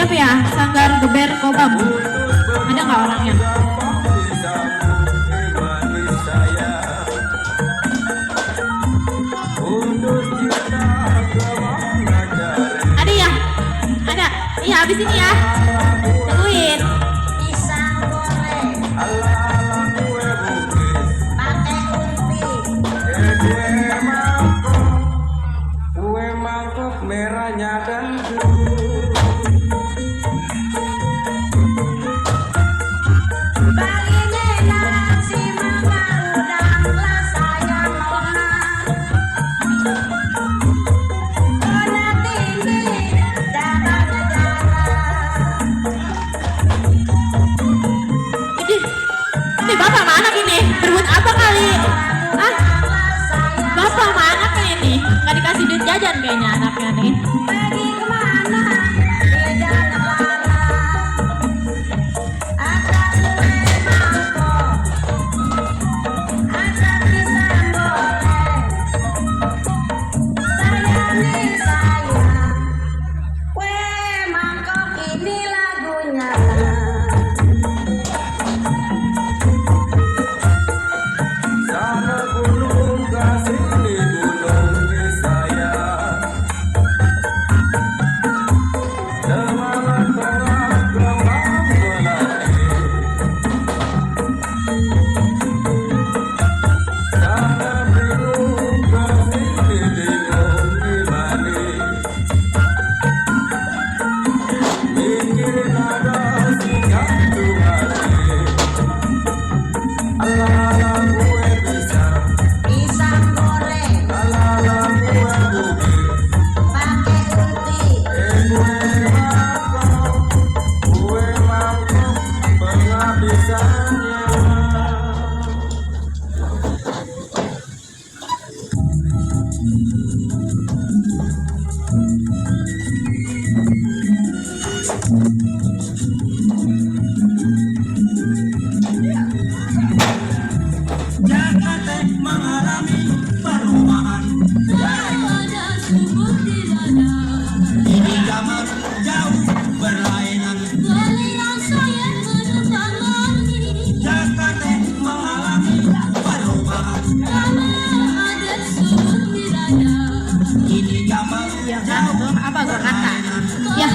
siapa ya? Sanggar Geber Kobam. Ada nggak orangnya? Ada ya? Ada. Iya, habis ini ya. Tungguin. Pisang goreng pakai kue mangkok merahnya dan bagi nasi makan udang lah saya nona nona tinggi darahnya darah. Ini bapak mana ini? Berbuat apa kali? Ah, bapak mana kayak ini? Nggak dikasih duit jajan kayaknya anaknya nih. Pergi kemana? Di jalan lana. Ada kue mangkok, ada pisang goreng. Saya nih saya, kue mangkok ini lagunya. sana gunung kasih gunung saya semangat tengah kembang melati sana bingung kasih bingung gimana mikirin ada si jantung hati ala kue pisang Pisang goreng ala kue bukit pakai unti. kue mangkok penghabisannya. Jakarta mengalami perubahan. Ini zaman jauh berlainan. Jakarta mengalami perubahan. Ini zaman Ya kan, jauh tuh apa gua kata? Ya,